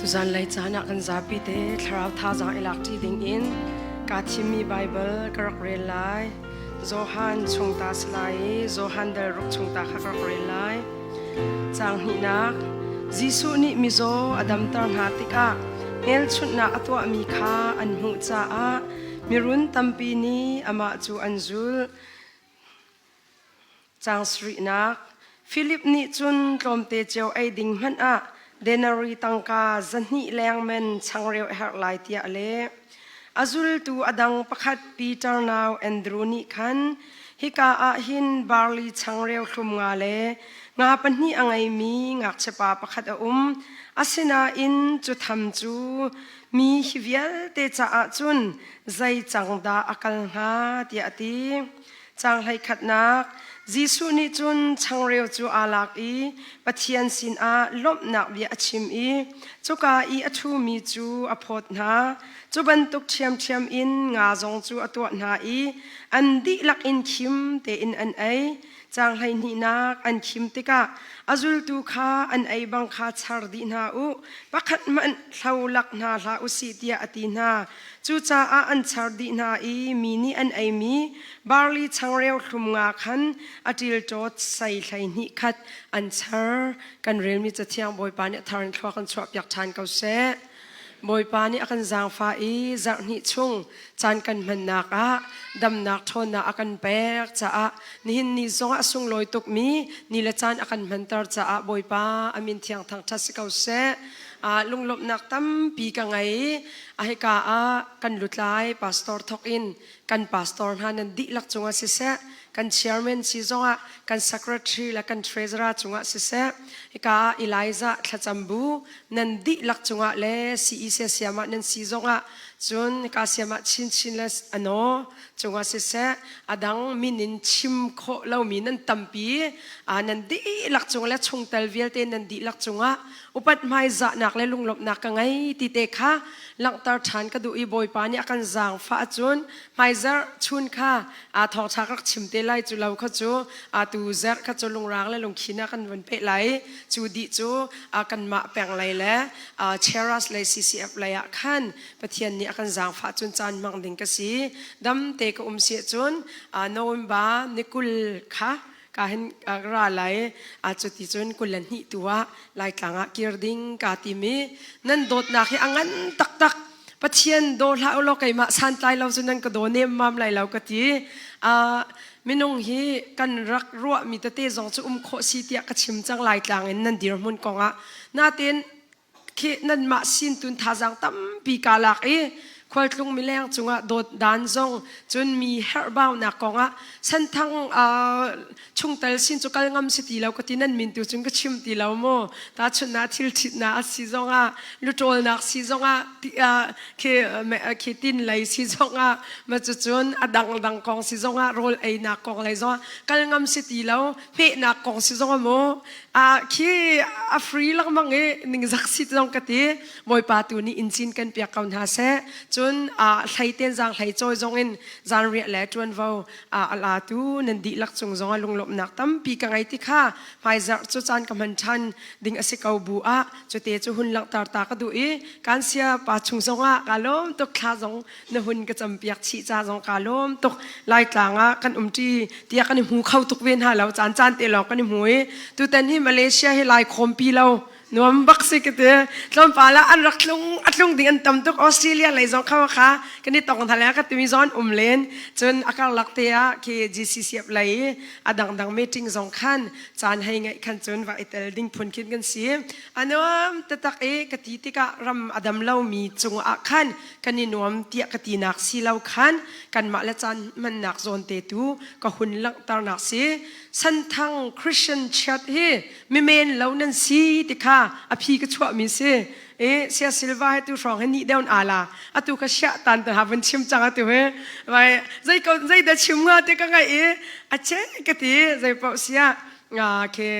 Tuzan lei caan ah kan zapi te thlarau thazaang i lak ṭi ding in kaa thimmi Baibal ka rak rel lai. Johan chungta si lai i Johan dal ruk chungta kha ka rak rel lai. Caang hnihnak Jesuh nih mizaw a damter hna tikah hmelchunhnak a tuahmi kha an hmuh caah mirun tampi nih amah cu an zulh. Caang sarihnak Filip nih cun tlawmte cio ei ding hmanh ah denari tangka 200 leng men changreu a herh lai tiah a leh. A zultu a dang pakhat Peter nau Andru nih khan hika ah hin barli changreu hlum nga le nga pahnih a ngeimi ngakchiapa pakhat a um. Asinain cu tham cu mi hi vialte caah cun zei cang dah a kal hnga tiah a ti. Caang hleikhatnak Jesuh nih cun changreu cu aa lak i Pathian sinah lawmhnak bia a chim i cuka i a ṭhumi cu a phawt hna. Cu bantuk ṭhiamṭhiam in nga zong cu a tuah hna i an dihlak in khim tein an ei. Caang hleihnihnak an khim tikah a zultu kha an ei bang kha char dih hna u, pakhat hmanh hlo lak hna hlah u sih tiah a ti hna. Cucaah an char dih hna i mi nih an eimi barli changreu hlum nga khan a ṭilṭawt sei 12 khat an char. Kan relmi Cathiang Bawipa nih a thar in thlua kan chuahpiak ṭhan ko seh. Bawipa nih a kan zaangfah i zarh hnih chung caan kan hmannak ah damnak ṭhawnnak a kan pek caah nihin ni zongah a sunglawi tukmi ni le caan a kan hmanter caah Bawipa a min thiang thangṭhat si ko seh. Lunglawmhnak tampi ka ngei. A hika ah kan lutlai pastor thawk in kan pastor hna nan dihlak cungah siseh, kan chairman si zongah kan secretary le kan treasurer cungah siseh, hika ah Elijah thlacam bu nan dihlak cungah le CEC siamah nan si zongah cun hika siamah chinchin le ano cungah siseh a dang min in chim khawh lomi nan tampi nan dihlak cung le chungtel vialte nan dihlak cungah upat hmaizahnak le lunglawmhnak ka ngei ti te kha langhter ṭhan ka duh i Bawipa nih a kan zaangfah ahcun hmaizarh chun kha aa thawngṭha ka rak chim te lai cu lo kha cu atu zarh kha cu lungrang le lungkhin ah kan vun peh lai cu dih cu kanmah peng lei le Cheras lei CCF lei ah khan Pathian nih a kan zaangfah cun caan hmang ding ka si dam te ka um si ahcun November ni 20 kha ka hin ra lai a cuti cun 22 tu ah Laitlang ah kir ding ka timi nan dawtnak hi a ngan taktak Pathian daw hlah u law keimah santlai lo cu nan ka daw nemmam lai lo ka ti minung hi kan rak ruahmi tete zong cu um khawh si tiah ka chim cang Laitlang in nan dirhmun kongah natin khi nanmah sin tun thazaang tampi kaa lak i khualtlung mileng cungah dawt dan zong cun mi herhbaunak kongah senthang chungtel sin cu kal ngam si ti lo ka ti nan min tu cun ka chim ti lo mu ta chunna thil thitna a si zongah lutawlnak si zongah khi khi tin lei si zongah ma cu cun a dang dang kong si zongah rawl einak kong lei zongah kal ngam si ti lo hmehnak kong si zongah mu a khi a free lengmang i ningzak sit zong ka ti bawipa tu nih in cin kan piak ko hna seh cun a hlei ten zang hlei cawi zong in zanriah le ṭuanvo a la tu nan dihlak cung zong ah lunglawmhnak tampi ka ngei ti kha hmaizarh cu caan ka hman ṭhan ding a si ko bu ah cute cu hun langhter ta ka duh i kan sia pa chung zong ah ka lawm tuk thla zong na hun ka campiak chih ca zong ka lawm tuk Laitlang ah kan umṭi tiah kan i hmu kho tuk ve hna lo caan caan te lawng kan i hmu i tutan hi Malaysia hi lai khawmpi lo nuam bak si ka ti tlawmpal ah an rak tlung a tlung ding an tam tuk Australia lei zong kha kha kan i tong hna le ka timi zong an um len cun a karlak te ah khi GCCF lei i a dangdang meeting zong khan caan hei ngeih khan cun va i tel ding phun khin kan si a nuam taktak i ka ti tikah ram a dam lomi cungah khan kan i nuam tiah ka tinak si lo khan kanmah le caan hmannak zawn te tu ka hun langhternak si Santhang Christian Church hi mimen lo nan si ti kha a phi ka chuahmi si e sia silva he tu hrawng he ni deun ala atu ka sia tan ta ha van chim chang atu he vai zei ko zei da chim nga te ka ngai i a che ka ti zei pau sia nga ke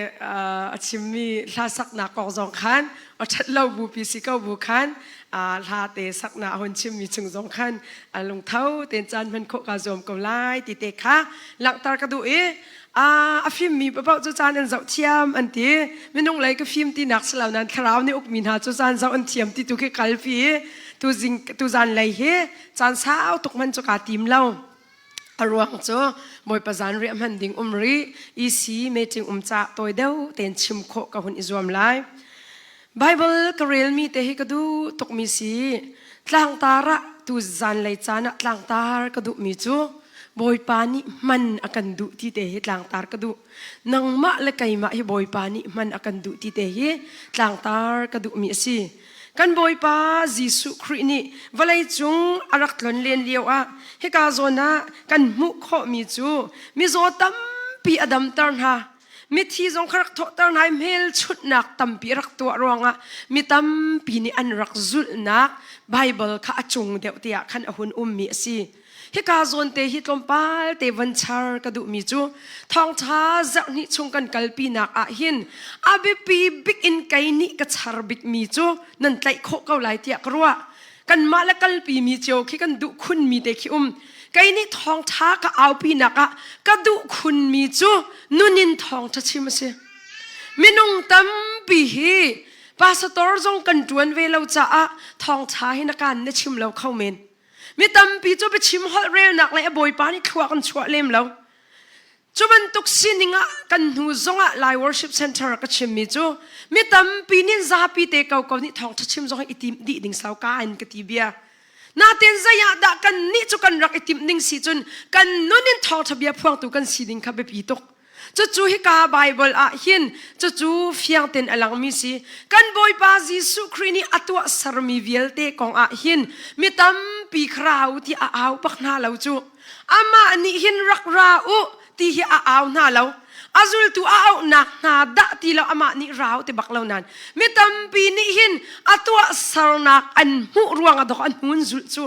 a chimmi hla saknak kong zong khan. A ṭhat lo bupi si ko bu khan hla te sakna a hun chimmi chung zong khan lungtho tein caan hman khawh kaa zuam ko lai ti te kha langhter ka duh i a fimmi paoh cu caan an zoh thiam an ti. Minung lei ka fim tinak si lo nain thlarau nih ukmi hna cu caan zoh an thiam ti tu khi kalpi i tuzing tuzan lei hi caan sau tuk hman cu kaa tim lo. A ruang cu Bawipa zanriah hman ding um rih EC meeting um ca tawi deuh tein chim khawh ka hun i zuam lai. Bible ka relmi te hi ka duh tukmi si. Tlangtar ah tu zanlei caan ah tlangtar ka duhmi cu Bawipa nih hman a kan duh ti te hi tlangtar ka duh. Nangmah le keimah hi Bawipa nih hman a kan duh ti te hi tlangtar ka duhmi a si. Kan Bawipa Jesuh Khrih nih vawlei cung a rak tlon len lio ah hika zawn ah kan hmuh khawhmi cu mizaw tampi a damter hna. Mithi zong kha rak thawhter hna i hmelchunhnak tampi a rak tuah ruangah mi tampi nih an rak zulhnak Baibal kha a cung deuh tiah khan a hun ummi a si. Hika zawn te hi tlawmpal te van char ka duhmi cu thawngṭha zarhhnih chung kan kalpinak ah hin a biapi bik in kei nih ka char bikmi cu nan tlaih khawh ko lai tiah ka ruah. Kanmah le kalpimi cio khi kan duh khunmi te khi um. Kei nih thawngṭha ka aupinak ah ka duh khunmi cu nun in thawngṭha chim a si. Minung tampi hi pastor zong kan ṭuan ve lo caah thawngṭha hi na kaan na chim lo kho men. Mi tampi cu biachim holh relnak le a bawipa nih thlua kan chuah lem lo. Cu bantuk sining ah kan hnu zongah Lai Worship Center ka chimmi cu mi tampi nih zapi te ko ko nih thawngṭha chim zong i tim dih ding sau ka in ka ti bia. Natin zei ah dah kan nih cu kan rak i timh ding si cun kan nun in thawngṭha bia phuangtu kan si ding kha biapi tuk. Cucu hika Bible ah hin cucu fiang tein a langmi si. Kan Bawipa Jesuh Khrih nih a tuah sermi vialte kong ah hin mi tampi kha ra u ti a au bak hna lo cu. Amah nih hin rak ra u ti hi a au hna lo. A zultu a auhnak hna dah ti lo amah nih ra u ti bak lo nain mi tampi nih hin a tuah sernak an hmuh ruangah dok an hun zulh cu.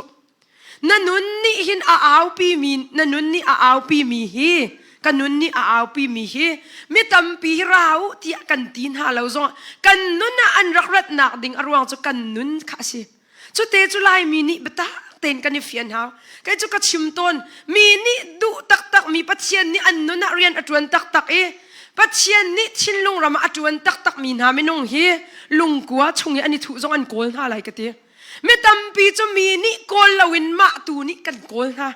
Na nun nih hin a aupi mi na nun nih a aupi mi hi ka nun nih a aupi mi hi mi tampi hi ra u tiah kan ti hna lo zong kan nun ah an rak ratnak ding a ruang cu kan nun kha a si. Cute cu Laimi nih biatak tein kan i fian hau. Kei cu ka chim tawn mi nih duh taktak mi Pathian nih an nun ah rian a ṭuan taktak i Pathian nih thinlung ram ah a ṭuan taktak mi hna minung hi lungkua chung i an i thuh zong an kawl hna lai ka ti. Mi tampi cu mi nih kawl loin mah tu nih kan kawl hna.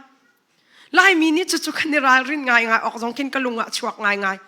Laimi nih cucu kan i ralrin ngaingai awk zong khin ka lung ah chuak ngaingai.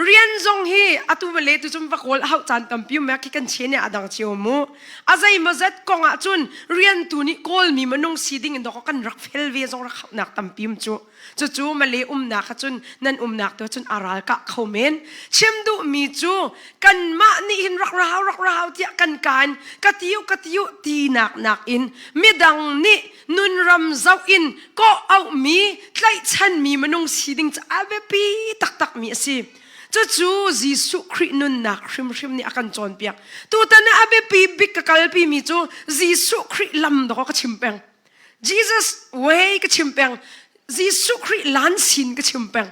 Rian zong hi atu le tu cun va kawl a hauh caan tampi um khi kan che nih a dang cio mu. A zeimawzat kong ah cun rian tu nih kawlmi minung si ding in dawk kan rak fel ve zong rak hauhnak tampi um cu. Cucu Malay umnak ah cun nan umnak tu cun a ral kah kho men. Chim duhmi cu kanmah nih hin rak rau rak rau tiah kan kaan ka tiu ka tiu tinak nakin midang nih nunram zoh in kawh auhmi tlaihchanmi minung si ding cu a biapi taktakmi a si. Cucu Jesuh Khrih nunnak hrimhrim nih a kan cawnpiak. Tutan ah a biapi bik ka kalpimi cu Jesuh Khrih lam dawk ka chim peng. Jesus way ka chim peng. Jesuh Khrih lan sin ka chim peng.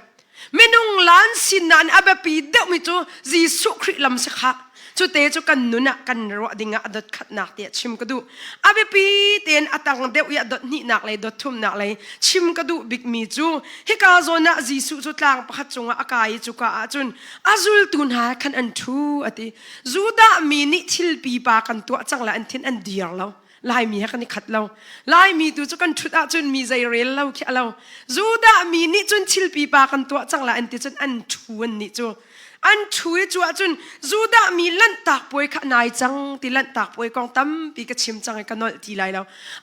Minung lan sin nain a biapi deuhmi cu Jesuh Khrih lam si kha. Cute cu kan nun ah kan ruah ding ah a dot khatnak tiah chim ka duh. A biapi tein a tang deuh i a dot hnihnak lei dot thumnak lei chim ka duh bikmi cu hika zawn ah Jesuh cu tlang pakhat cungah a kai i cuka ah cun a zultu hna khan an ṭhu a ti. Judah mi nih thil pipa kan tuah cang le an thin an dir lo. Laimi he kan i khat lo. Laimi tu cu kan ṭhut ahcun mi zei rel lo khi a lo. Judah mi nih cun thil pipa kan tuah cang lai an ti cun an ṭhu an nih cu. An ṭhu i cu ahcun Judah mi lanhtak puai kha nai cang ti lanhtak puai kong tampi ka chim cang i ka nolh ti lai lo.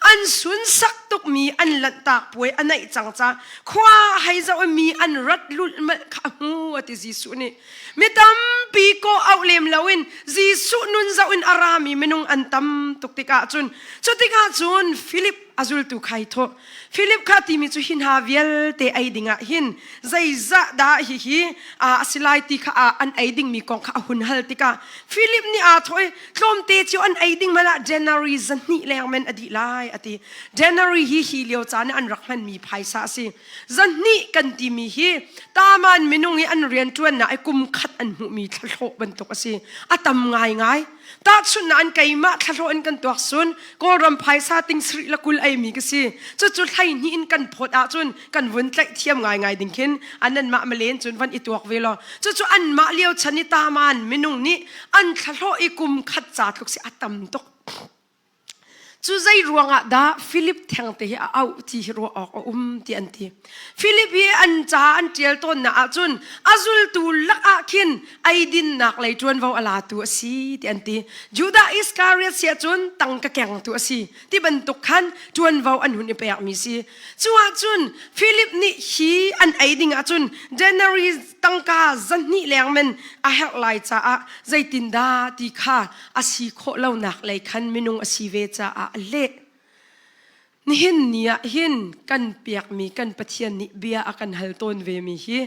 An sunsak tukmi an lanhtak puai a naih cang ca khua hei zoh i mi an rat lulhmalh kha a hmu a ti Jesuh nih. Mi tampi kawh auh lem loin Jesuh nun zoh in a rami minung an tam tuk tikah cun cu tikah cun Philip a zultu kha i thawh. Philip kha timi cu hi hna vialte ei dingah hin zeizah dah hihi a si lai ti kha an ei dingmi kong kha a hun hal tikah Philip nih aa thawh i tlawmte cio an ei ding hmanh ah January zahnih leng men a dih lai a ti. January hi hi lio caan ah an rak hmanmi phaisa a si. Zahnih kan timi hi taman minung i an rianṭuannak i kum khat an hmuhmi thlahlawh bantuk a si. A tam ngaingai. Tahchunhnak an keimah thlahlawh in kan tuak sun Kawlram phaisa ting sarih le 20 ei mi ka si. Cucu hlei hnih in kan phawt ahcun kan vun tlaih thiam ngaingai ding khin an anmah malen cun van i tuak ve law cucu anmah lio chan i taman minung nih an thlahlawh i kum khat ca tluk si a tam tuk. Cu zei ruangah dah Philip thengte hi a auh ti hi ruah awk a um ti an ti. Philip hi an ca an ṭial tawnnak ahcun a zultu lakah khin eidinnak lei ṭuanvo a latu a si ti an ti. Judah Iskariot si ahcun tangka kengtu a si ti bantuk khan ṭuanvo an hun i pekmi si. Cu ahcun Philip nih hi an ei ding ahcun denarii tangka 200 leng men a herh lai caah zeitindah ti kha a si khawh lonak lei khan minung a si ve caah a leh. Nihin ni ah hin kan pekmi kan Pathian nih bia a kan hal tawn ve mi hi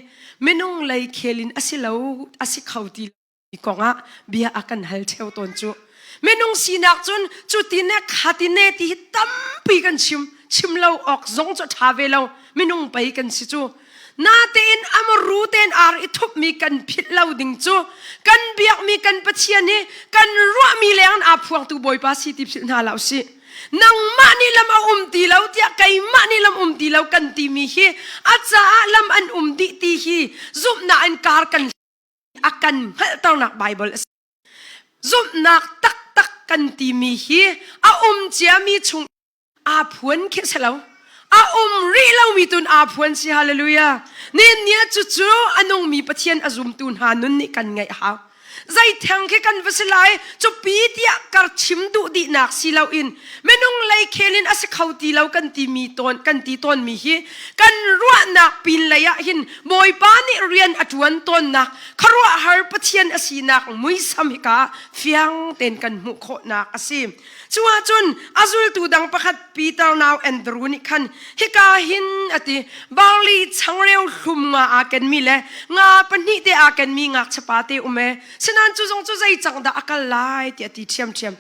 minung lei khel in a si lo a si kho ti lo kongah bia a kan hal theo tawn cu. Minung sinak cun cu ti ne kha ti ne ti hi tampi kan chim chim lo awk zong cu ṭha ve lo minung pei kan si cu. Natein amaru tein ar i thupmi kan philh lo ding cu kan biakmi kan Pathian hi kan ruahmi leng in aa phuangtu Bawipa si ti philh hna hlah usih. Nangmah nih lam a um ti lo tiah keimah nih lam um ti lo kan timi hi a caah lam an um dih ti hi zumhnak in kar kan a kan hngalhternak Bible a si. Zumhnak taktak kan timi hi a um ciami chung aa phuan khi si lo a um rih lomi tun aa phuan si hallelujah nin nia cucu a nungmi pathian a zumtu hna nun nih kan ngaih hau zei theng khi kan va si lai cupi tiah kar chim duh dihnak si loin minung lei khel in a si kho ti lo kan ti mi tawn kan ti tawn mi hi kan ruahnak pin lei ah hin bawipa nih rian a tuan tawnnak khuaruahhar pathian a sinak muisam hika fiang ten kan hmuh khawhnak a si Cu ahcun a zultu dang pakhat Peter nau Andrew nih khan hika hin a ti barli changreu hlum nga aa kenmi le nga pahnih te aa kenmi ngakchiapa te um e sinain cu zong cu zei cang dah a kal lai tiah a ti ṭhiamṭhiam.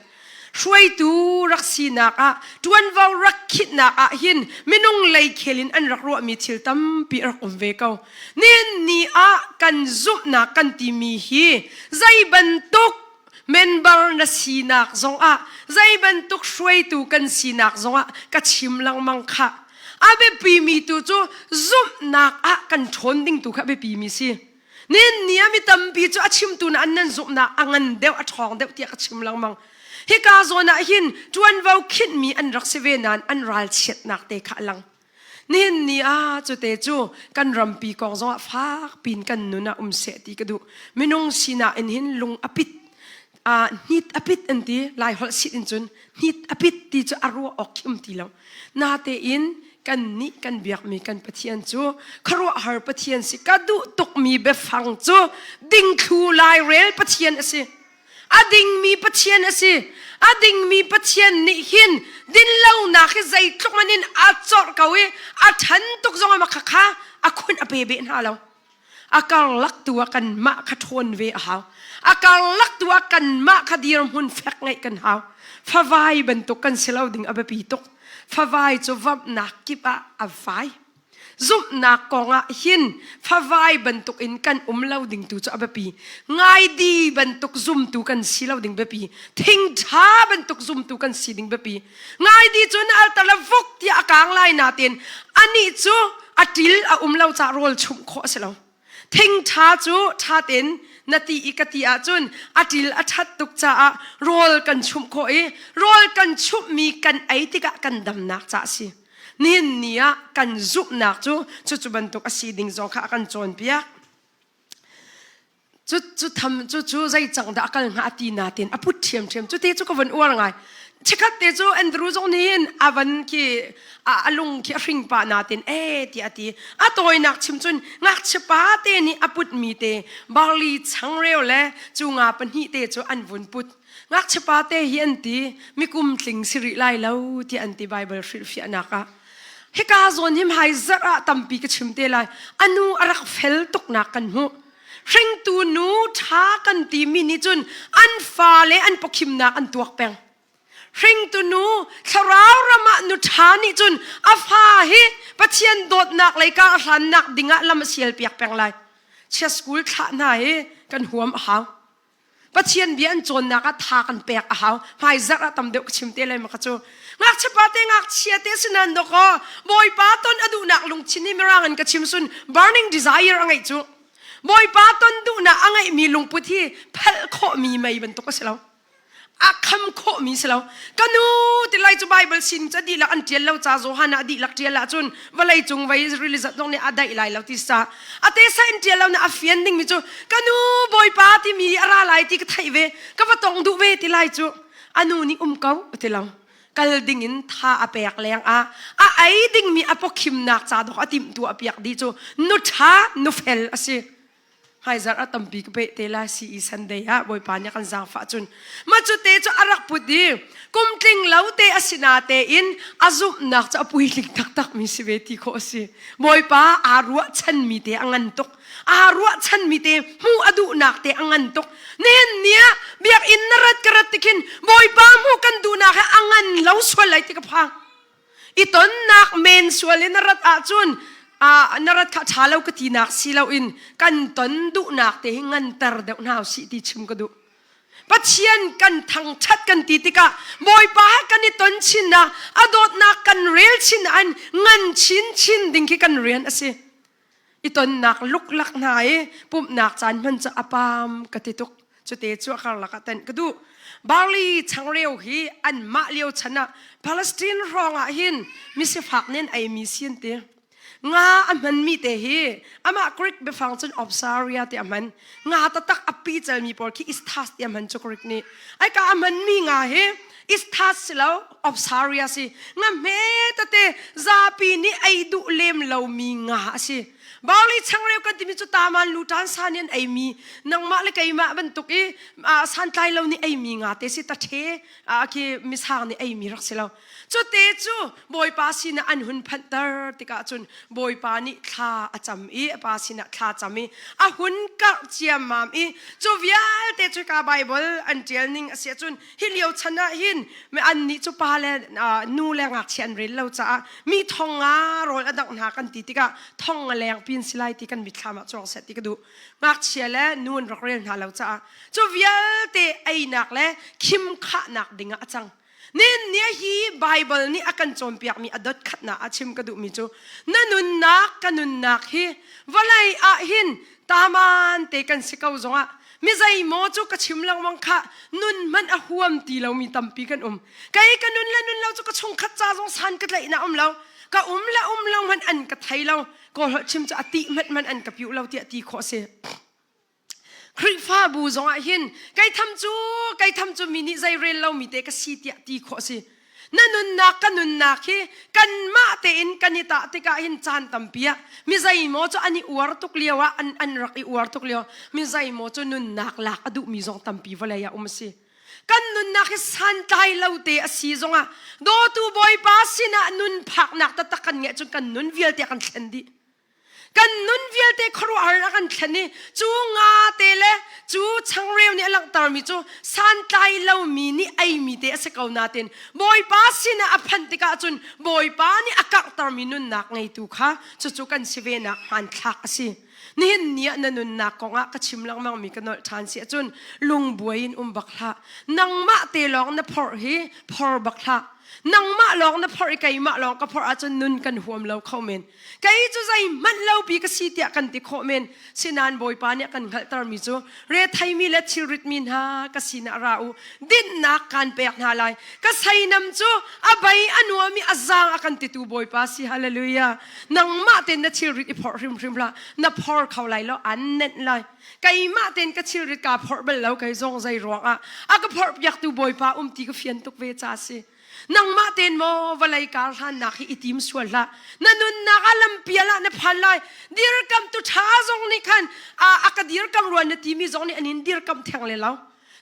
Hruaitu rak sinak ah ṭuanvo rak khitnak ah hin minung lei khel in an rak ruahmi thil tampi a rak um ve ko. Nihin ni ah kan zumhnak kan timi hi zei bantuk member na sinak zongah zei bantuk hruaitu kan sinak zongah ka chim lengmang kha a biapi mi tu cu zumhnak ah kan ṭhawn ding tu kha a biapi mi si nin ni ah mi tampi cu a chimtu na an nan zumhnak a ngan deuh a ṭhawng deuh tiah ka chim lengmang hika zawn ah hin ṭuanvo khinhmi an rak si ve nain an ralchiatnak te kha a lang Nihin ni ah cute cu kan rampi kong zongah fak pin kan nun ah um seh ti ka duh. Minung sinak in hin lung a pit uh, hnit a pit an ti lai holh sit in cun hnit a pit ti cu a ruah awk khi um ti lo. Natein kan nih kan biakmi kan Pathian cu khuaruahhar Pathian si ka duh tukmi biafang cu dingthlu lairel Pathian a si. A dingmi Pathian a si. A dingmi Pathian nih hin dinlonak hi zeitluk man in a corh ko i a ṭhan tuk zong ah kha kha a khun a pe beh hna lo. A karlak tu ah kanmah kha ṭhawn ve a hau. A karlak tu ah kanmah kha dirhmun fek ngeih kan hau. Favai bantuk kan si lo ding a biapi tuk. Favai cu vamhnak kip ah a vai. Zumhnak kongah hin favai bantuk in kan um lo ding tu cu a biapi. Ngaidi bantuk zumtu kan si lo ding biapi. Thingṭha bantuk zumtu kan si ding biapi. Ngaidi cu na altar le vuk tiah a kang lai natin anih cu a ṭil a um lo caah rawl chumh khawh a si lo. Thingṭha cu ṭha tein na ti i ka ti ahcun a ṭil a ṭhat tuk caah rawl kan chumh khawh i rawl kan chumhmi kan ei tikah kan damnak ca a si. Nihin ni ah kan zumhnak cu cucu bantuk a si ding zong kha a kan cawnpiak. Cu cu tham cu cu zei cang dah a kal hnga a ti natin a put ṭhiamṭhiam cu te cu ka von uar ngai. Chikkhat te cu Andrew zong nih hin a van khi a lung khi a hring pah natin e tiah a ti. A tawinak chim cun ngakchia pa te nih a putmi te barley changreu le cu nga pahnih te cu an vun put. Ngakchia pa te hi an ti mikum tling si rih lai lo tiah an ti Bible hrilhfiahnak ah. Hika zawn hi hmai zarh ah tampi ka chim te lai. Anu a rak fel tuknak kan hmuh. Hringtu nu ṭha kan timi nih cun an fale an pawkhimnak an tuak peng. Hringtu nu thlarau ram ah nu ṭha nih cun a fa hi Pathian dawtnak lei ka a hlannak dingah lam a sial piak peng lai. Chia school thlah hna hi kan huam a hau. Pathian bia an cawnnak ah tha kan pek a hau. Hmai zarh ah tam deuh ka chim te lai ma ka cu. Ngakchia pa te ngakchia te sinan dok aw Bawipa ton a duhnak lungthin hi mirang in ka chim sun burning desire a ngeih cu. Bawipa ton duhnak a ngeihmi lungput hi phelh khawhmi mei bantuk a si lo. A kham khawhmi si lo. Ka nu ti lai cu Bible sin ca dihlak an ṭial lo ca Johan ah dihlak ṭial ahcun vawlei cung vei rili zat zong nih a daih lai lo ti sa. A te sa in ṭial lo na a fian dingmi cu ka nu Bawipa timi a ra lai ti ka theih ve ka va tong duh ve ti lai cu a nu nih um ko ti lo. Kal dingin tha a pek leng ah a ei dingmi a pawkhimnak ca dawk a timhtuah piak dih cu nu ṭha nu fel a si. Hmaizarh ah tampi ka peh te lai CE Sunday ah Bawipa nih kan zaangfah cun ma cu te cu a rak put i kum tling lo te a si na tein a zumhnak cu a puitling taktak mi si ve ti khawh a si. Bawipa aa ruahchan mi te a ngan tuk. Aa ruahchan mi te hmuh a duhnak te a ngan tuk. Nihin ni ah biakinn na rat ka rat tikhin Bawipa hmuh kan duhnak he a ngan lo sual lai ti ka phang. I tonnak men sual in na rat ahcun na rat kha ṭha lo ka tinak si loin kan ton duhnak te hi nganter deuh hna usih ti chim ka duh. Pathian kan thangṭhat kan ti tikah Bawipa he kan i ton chinnak a dawtnak kan rel chin an ngan chin chin ding khi kan rian a si. I tonnak luklak hna i pumhnak caan hman cu a pam ka ti tuk. Cute cu a karlak ah tenh ka duh. Barley changreu hi anmah lio chan ah Palestine hrawng ah hin misifak nih an eimi si an ti. Nga a hmanmi te hi amah Greek biafang cun opsaria ti a hman. Nga taktak a pi calmi pawl khi isthas ti a hman cu Greek nih. Ai ka a hmanmi nga hi isthas si lo opsaria si. Nga hme tete zapi nih ei duh lem lomi nga a si. Barley changreu kan timi cu taman lutan sa nih an eimi nangmah le keimah bantuk i santlai lo nih eimi nga te si tathe khi misang nih eimi rak si lo. Cute cu Bawipa sinah an hun phanhter tikah cun Bawipa nih thla a cam i a pa sinah thla cam i a hun karh ciammam i cu vialte cu ka Bible an ṭial ning a si ahcun hi lio chan ah hin an nih cu pa le nu le ngakchia an rel lo caah mi thong nga rawl a dangh hna kan ti tikah thong nga leng pin si lai ti kan mitthlam ah cuang seh ti ka duh. Ngakchia le nu an rak rel hna lo caah cu vialte einak le khim khahnak dingah a cang. Nin ni hi Bible nih a kan cawnpiakmi a dot khatnak ah chim ka duhmi cu na nunnak ka nunnak hi vawlei ah hin taman te kan si ko zongah mi zeimaw cu ka chim lengmang kha nun hmanh a huam ti lomi tampi kan um. Kei ka nun le nun lo cu ka chungkhat ca zong san ka tlaihnak um lo. Ka um le um lo hmanh an ka thei lo. Kawl holh chim cu a tih hmanh hmanh an ka piuh lo tiah ti khawh a si. Khrihfabu zongah hin kei tham cu kei tham cu mi nih zei rel lomi te ka si tiah ti khawh a si. Na nunnak ka nunnak hi kanmah tein kan i tah tikah hin caan tampi ah mi zeimaw cu an i uar tuk lio ah an, an rak i uar tuk lio mi zeimaw cu nunnak lak a duhmi zong tampi vawlei ah um a si. Kan nunnak hi santlai lo te a si zongah dawtu Bawipa sinah nun phaknak taktak kan ngeih cun kan nun vialte a kan thlen dih. Kan nun vialte khuaruahhar in a kan thlen i cu nga te le cu changreu nih a langhtermi cu santlai lomi nih eimi te a si ko nain Bawipa sinah a phanh tikah cun Bawipa nih a karhtermi nunnak ngeitu kha cucu kan si venak hmanthlak a si. Nihin ni ah na nunnak kongah ka chim lengmangmi ka nolh ṭhan si ahcun lungbuai in um bak hlah. Nangmah te lawng na phorh hi phor bak hlah. Nangmah lawng na phorh i keimah lawng ka phorh ahcun nun kan huam lo kho men. Kei cu zeihmanh lopi ka si tiah kan ti khawh men. Sinain Bawipa nih a kan hngalhtermi cu retheimi le thilritmi hna ka sinah ra u, dinhnak kaan pek hna lai. Ka seinam cu a bei a nuam i a zaang a kan titu Bawipa si. Hallelujah. Nangmah tein na thilrit i phorh hrimhrim hlah. Na phor kho lai lo, an nenh lai. Keimah tein ka thilrit kaa phorh bal lo kei zong zei ruangah a ka phorhpiaktu Bawipa um ti ka fian tuk ve ca si. Nangmah tein maw vawlei kar hlannak hi i tim sual hlah. Na nunnak ah lampial ah na phan lai. Dirkamtu ṭha zong nih khan a ka dirkam rua na timi zong nih an in dirkamh theng le lo.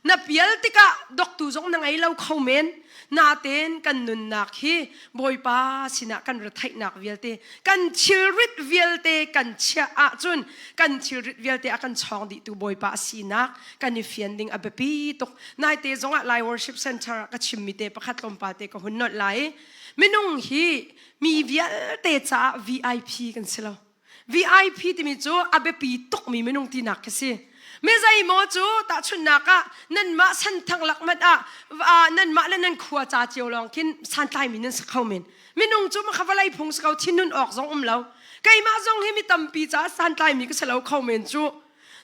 Na pial tikah doktu zong na ngei lo kho men. Natein kan nunnak hi Bawipa sinah kan retheihnak vialte, kan thilrit vialte kan chiah ahcun kan thilrit vialte a kan chawng dihtu Bawipa a sinak kan i fian ding a biapi tuk. Naite zongah Lai Worship Center ah ka chimmi te pakhat tlawmpal te ka hun nolh lai. Minung hi mi vialte caah VIP kan si lo. VIP timi cu a biapi tukmi minung tinak khi si. Mi zeimaw cu tahchunhnak ah nanmah santhang lak hmanh ah nanmah le nan khua ca cio lawng khin santlaimi nan si kho men. Minung cu makha vawlei phung si ko thinhun awk zong um lo. Keimah zong hi mi tampi caah santlaimi ka si lo kho men cu.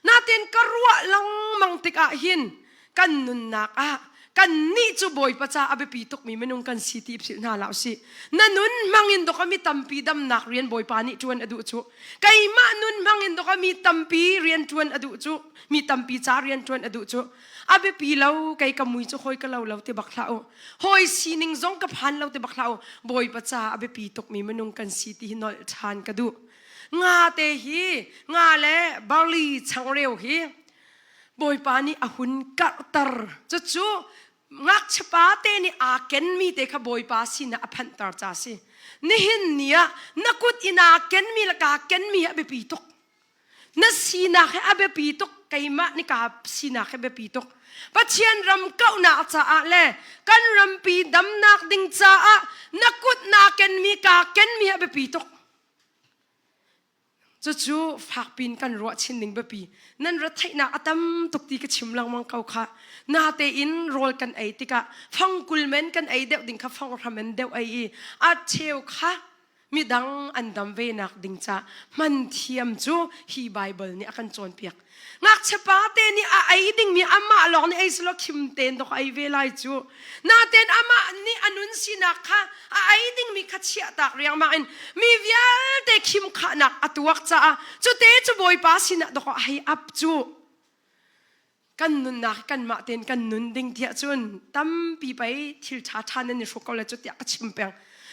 Natin ka ruah lengmang tikah hin kan nunnak ah kannih cu Bawipa ca a biapi tukmi minung kan si ti philh hna hlah usih. Na nun hmangin dok mi tampi damnak rian Bawipa nih ṭuan a duh cu. Keimah nun hmangin dok mi tampi rian ṭuan a duh cu. Mi tampi ca rian ṭuan a duh cu. A biapi lo kei ka mui cu hawi ka lo lo ti bak hlah u. Hawi sining zong ka phan lo ti bak hlah u. Bawipa ca a biapi tukmi minung kan si ti hi nolh ṭhan ka duh. Nga te hi nga le barley changreu hi Bawipa nih a hun karhter. Cucu ngakchiapa te nih aa kenmi te kha Bawipa sinah a phanhter ca si. Nihin ni ah na kut in aa kenmi le kaa kenmi hi a biapi tuk. Na sinak hi a biapi tuk. Keimah nih kaa sinak hi biapi tuk. Pathian ram kauhnak caah le kan rampi damnak ding caah na kut naa kenmi kaa kenmi hi a biapi tuk. Cucu fakpi in kan ruah chin ding biapi. Nan retheihnak a tam tuk ti ka chim lengmang ko kha. Natein rawl kan ei tikah fangkul men kan ei deuh ding kha fanghram in deuh ei i a cheu kha midang an dam ve nak ding ca hman thiam cu hi Bible nih a kan cawnpiak. Ngakchia pa te nih a ei dingmi amah lawng nih ei selaw khim tein dok ei ve lai cu. Natein amah nih a nun sinak kha a ei dingmi kha chiahtak riangmang in mi vialte khim khahnak a tuak caah cute cu Bawipa sinah dok a hei ap cu. Kan nunnak kanmah tein kan nun ding tiah cun tampi pei thil ṭha ṭha nan i hruk ko le cu tiah ka chim peng.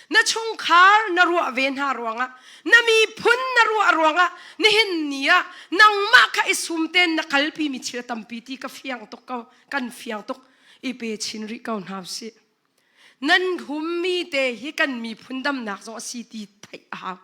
Na chungkhar na ruah ve hna ruangah na miphun na ruah ruangah nihin ni ah nangmah kha i sum tein na kalpi mi thil tampi ti ka fiang tuk ko kan fiang tuk i pe chin rih ko hna usih nan hummi te hi kan miphun damnak zong a si ti theih a hau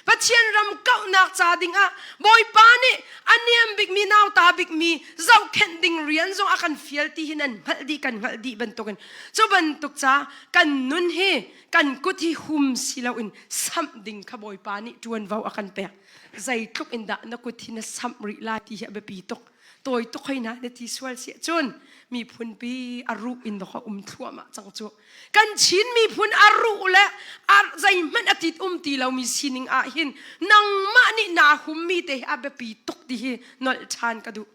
Pathian ram kauhnak ca dingah Bawipa nih a niam bikmi nauta bikmi zohkhenh ding rian zong a kan fial ti hi nan hngalh dih kan hngalh dih bantukin cu bantuk ca kan nun hi kan kut hi hum si loin samh ding kha Bawipa nih ṭuanvo a kan pek zeitluk in dah na kut hi na samh rih lai ti hi a biapi tuk tawi tuk hoi na na ti sual si cun miphun pi a ruh in dawk a um thluahmah cang cu kan Chin miphun a ruh le a zeihmanh a tit um ti lomi sining ah hin nangmah nih naa hummi te hi a biapi tuk ti hi nolh ṭhan ka duh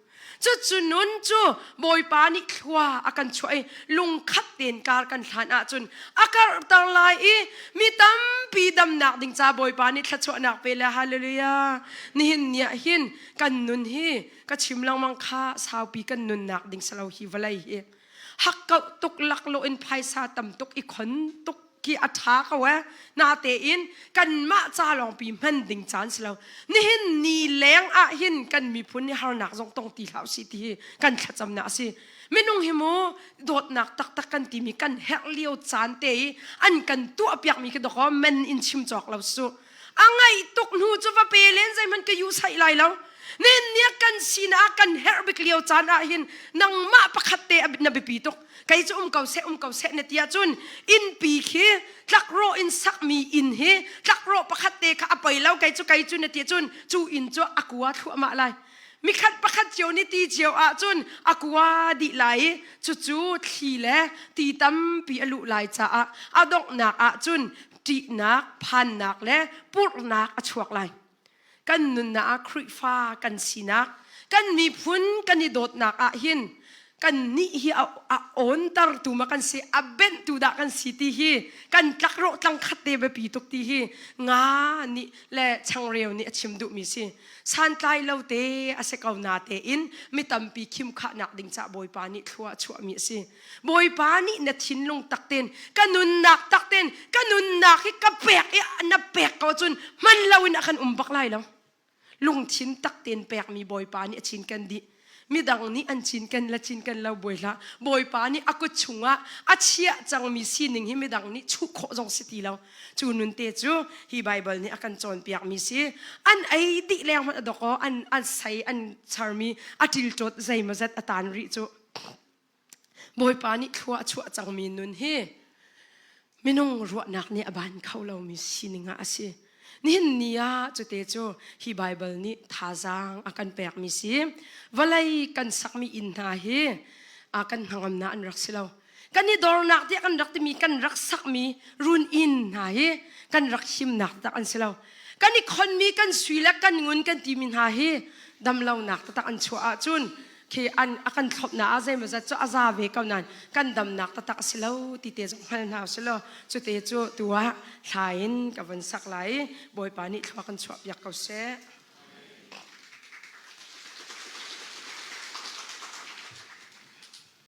cucu nun cu Bawipa nih thlua a kan chuah i lungkhat tein kar kan hlan ahcun a karhter lai i mi tampi damnak ding ca Bawipa nih thluachuahnak pe le hallelujah nihin ni ah hin kan nun hi ka chim lengmang kha saupi kan nunnak ding salo hi vawlei hi hakkauh tuk laklawh in phaisa tam tuk i khon tuk khi a ṭha ko eh natein kanmah ca lawngpi hman ding caan si lo nihin ni leng ah hin kan miphun nih harnak zong tong ti hlah usih ti hi kan thlacamnak a si minung hi mu dawtnak taktak kan timi kan herh lio caan te i an kan tuahpiakmi khi dawkaw men in chim cawk lo su a ngaih tuk hnu cu va pe len zeihmanh ka yu saih lai lo nen nia kan sinah kan herh bik lio caan ah hin nangmah pakhat te na biapi tuk kei cu um ko seh um ko seh na ti ahcun innpi khi tlakrawh in sakmi inn hi tlakrawh pakhat te kha a poi lo kei cu kei cu na ti ahcun cu inn cu a kua thluahmah lai mikhat pakhat cio nih ti cio ahcun a kua dih lai i cucu thli le ti tampi a luh lai caah a donghnak ahcun ṭihnak phannak le purhnak a chuak lai kan nunnak ah Khrihfa kan sinak kan miphun kan i dawtnak ah hin kan nih hi a awntertu ma kan si a benhtu dah kan si ti hi kan tlakrawh tlangkhat te biapi tuk ti hi nga nih le changreu nih a chim duhmi si santlai lo te a si ko na tein mi tampi khim khahnak ding ca Bawipa nih thlua a chuahmi a si Bawipa nih na thinlung takten ka nunnak takten ka nunnak hi ka pek i na pek ko cun hman loin a kan um bak lai lo lungthin takten pekmi Bawipa nih a cinken dih midang nih an cinken le cinken lo buai hlah Bawipa nih a kut chungah a chiah cangmi sining hi midang nih chuh khawh zong si ti lo cu nun te cu hi Bible nih a kan cawnpiakmi si an ei dih leng hmanh a dok aw an an sei an charmi a ṭilṭawt zeimawzat a tan rih cu Bawipa nih thlua a chuah cangmi nun hi minung ruahnak nih a ban kho lomi sining ah a si. Nihin ni ah cute cu hi Baibal nih thazaang a kan pekmi si. Vawlei kan sakmi inn hna hi a kan hnangamnak an rak si lo. Kan i dornak tiah kan rak timi kan rak sakmi run inn hna hi kan rak himnak tak an si lo. Kan i khonmi kan sui le kan ngun kan timi hna hi damlonak taktak an chuah ahcun khi an a kan thlopnak ah zeimawzat cu a za ve ko nain kan damnak taktak a si lo ti te zong hngal hna usih law cute cu tu ah thla in ka vun sak lai i Bawipa nih thlua kan chuah piak ko seh.